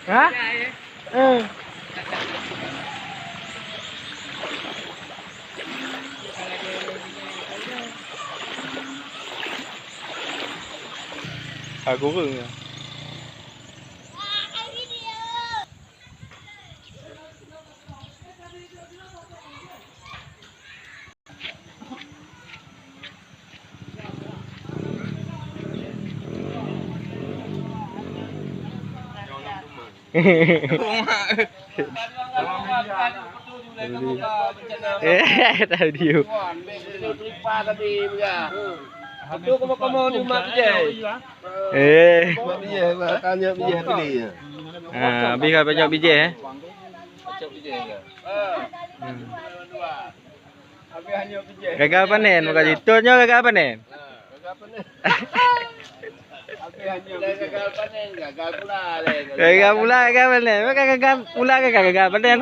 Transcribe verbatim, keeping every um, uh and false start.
Ha? Eh. Aku pun. Eh, tahu dia. Eh. Ah, habis ka pajak bijéh, eh. Hmm. Gagal panen, bukan itu nyoe gagal panen. Gagal pula gagal panen. Bukan gagal pula gagal, gagal panen.